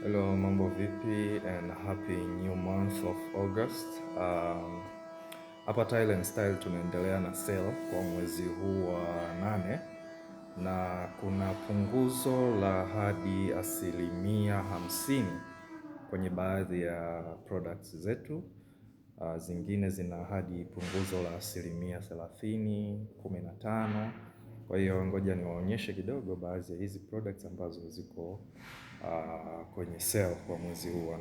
Hello, mambo vipi and happy new month of August. Hapa Tile and Style tunaendelea na sale kwa mwezi huu wa 8 na kuna punguzo la hadi 50% kwenye baadhi ya products zetu. Zingine zina hadi punguzo la 30%, 15%. Kwa hiyo ngoja niwaonyeshe kidogo baadhi ya hizi products ambazo ziko kwenye sale kwa mwezi huu wa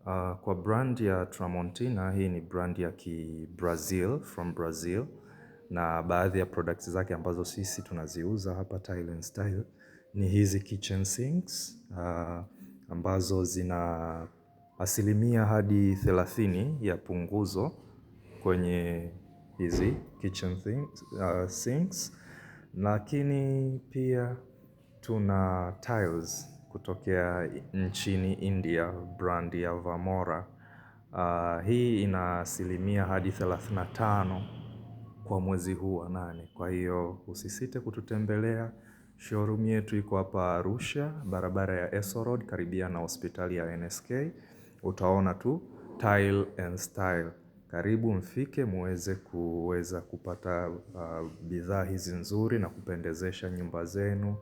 8. Kwa brand ya Tramontina, hii ni brand ya ki Brazil, from Brazil, na baadhi ya products zake ambazo sisi tunaziuza hapa Tile and Style ni hizi kitchen sinks ambazo zina hadi 30% ya punguzo kwenye hizi kitchen sinks. Lakini pia tuna tiles kutokea nchini India, brand ya Vamora. Hii ina hadi 35% kwa mwezi huu wa 8. Kwa hiyo usisite kututembelea. Showroom yetu iko hapa Arusha, barabara ya Esso Road, karibia na hospitali ya NSK. Utaona tu Tile and Style. Karibu mfike muweze kuweza kupata bidhaa hizi nzuri na kupendezesha nyumba zenu.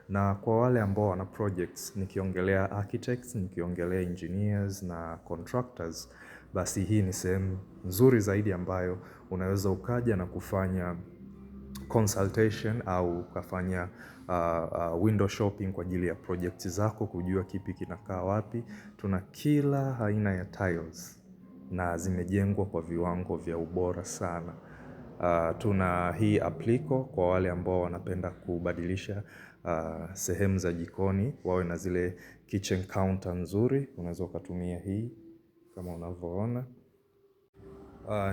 Na kwa wale ambao wana projects, nikiongelea architects, nikiongelea engineers na contractors, basi hii ni sehemu nzuri zaidi ambayo unaweza ukaja na kufanya consultation au ukafanya window shopping kwa ajili ya projects zako, kujua kipi kinakaa wapi. Tuna kila aina ya tiles na zimejengwa kwa viwango vya ubora sana. Tuna hii apliko kwa wale ambao wanapenda kubadilisha sehemu za jikoni, wawe na zile kitchen counter nzuri. Unaweza ukatumia hii kama unavyoona.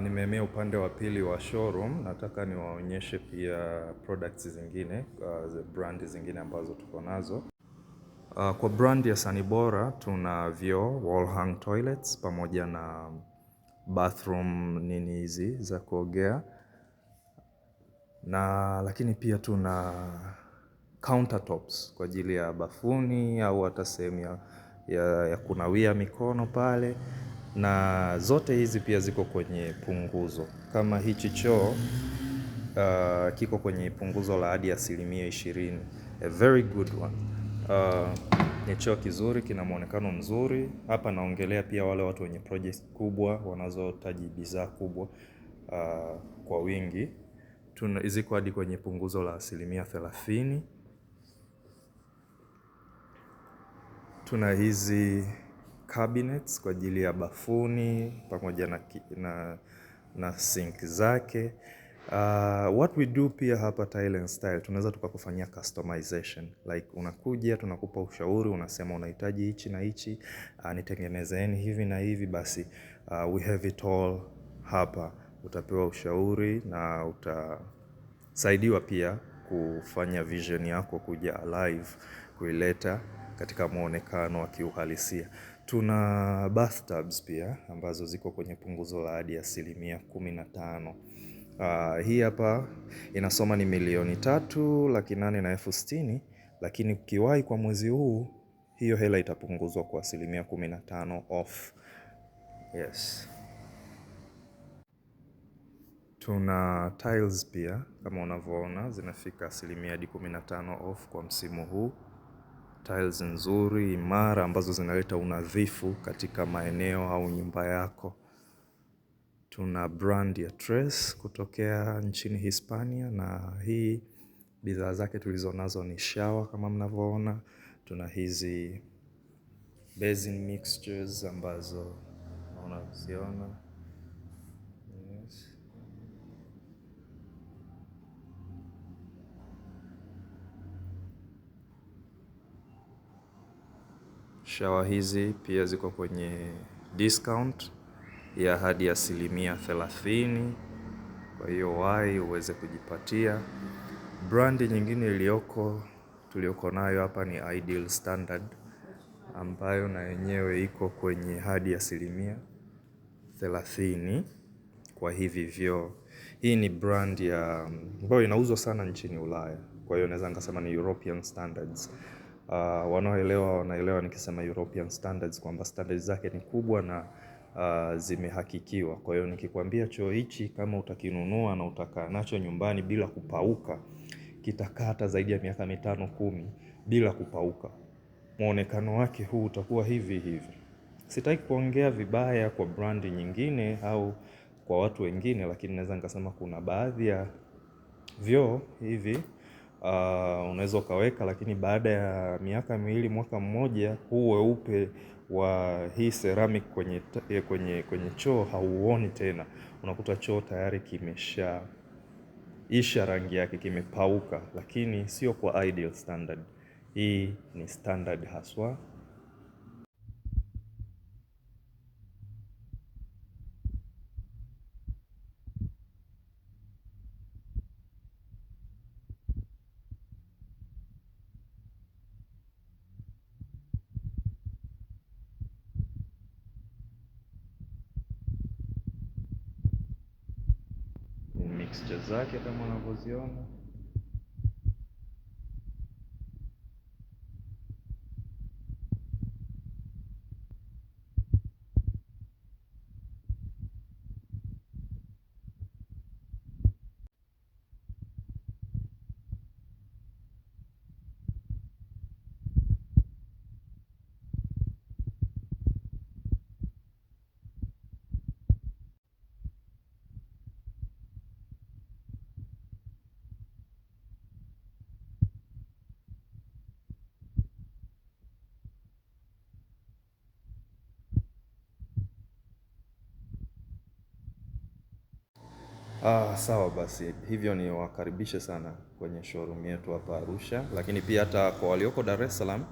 Nimehamia upande wa pili wa showroom, nataka niwaonyeshe pia products zingine, brand zingine ambazo tuko nazo. Kwa brand ya Sanibora tuna vyoo, wall hung toilets pamoja na bathroom nini hizi za kuogea. Na lakini pia tuna countertops kwa ajili ya bafuni au hata sehemu ya kunawia mikono pale. Na zote hizi pia ziko kwenye punguzo. Kama hichi choo kiko kwenye punguzo la hadi 20%. A very good one. Ni choo kizuri, kina muonekano mzuri. Hapa naongelea pia wale watu wenye project kubwa, wanazohitaji bidhaa kubwa kwa wingi. Ziko hadi kwenye punguzo la 30%. Tuna hizi cabinets kwa ajili ya bafuni pamoja na sink zake. What we do pia hapa Tile and Style, tunaweza tukakufanyia customization. Like unakuja, tunakupa ushauri, unasema unahitaji hichi na hichi, nitengenezeni hivi na hivi, basi we have it all hapa. Utapewa ushauri na utasaidiwa pia kufanya vision yako kuja alive, kuileta katika muonekano wa kiuhalisia. Tuna bathtubs pia ambazo ziko kwenye punguzo la hadi 15%. Hii hapa inasoma ni 3,860,000, lakini ukiwahi kwa mwezi huu hiyo hela itapunguzwa kwa 15% off. Yes. Tuna tiles pia kama unavyoona zinafika hadi 15% off kwa msimu huu. Tiles nzuri, imara ambazo zinaleta unadhifu katika maeneo au nyumba yako. Tuna brand ya Tres kutokea nchini Hispania, na hii bidhaa zake tulizonazo ni shower kama mnavyoona. Tuna hizi basin mixtures ambazo unaziona. Yes. Shower hizi pia ziko kwenye discount ya hadi 30%. Kwa hiyo wahi uweze kujipatia. Brandi nyingine iliyoko tulioko nayo hapa ni Ideal Standard ambayo na yenyewe iko kwenye hadi 30% kwa hivi vyoo. Hii ni brand ya ambayo inauzwa sana nchini Ulaya. Kwa hiyo naweza nikasema ni European standards. Wanaoelewa wanaelewa nikisema European standards kwamba standards zake ni kubwa na zimehakikiwa. Kwa hiyo nikikwambia choo hichi kama utakinunua na utakaa nacho nyumbani bila kupauka, kitakaa hata zaidi ya miaka 5 10 bila kupauka. Muonekano wake huu utakuwa hivi hivi. Sitaki kuongea vibaya kwa brandi nyingine au kwa watu wengine, lakini naweza nikasema kuna baadhi ya vyoo hivi unaweza ukaweka, lakini baada ya miaka 2 mwaka 1 huu weupe wa hii ceramic kwenye choo hauoni tena. Unakuta choo tayari kimeshaisha rangi yake, kimepauka, lakini sio kwa ideal standard. Hii ni standard haswa. Mixture zake kama unavyoziona. Sawa basi, hivyo ni wakaribishe sana kwenye showroom yetu hapa Arusha, lakini pia hata kwa walioko Dar es Salaam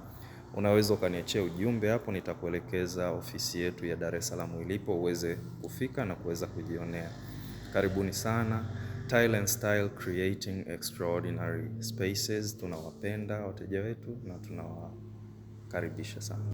unaweza ukaniachia ujumbe hapo, nitakuelekeza ofisi yetu ya Dar es Salaam ilipo uweze kufika na kuweza kujionea. Karibuni sana Tile and Style, creating extraordinary spaces. Tunawapenda wateja wetu na tunawakaribisha sana.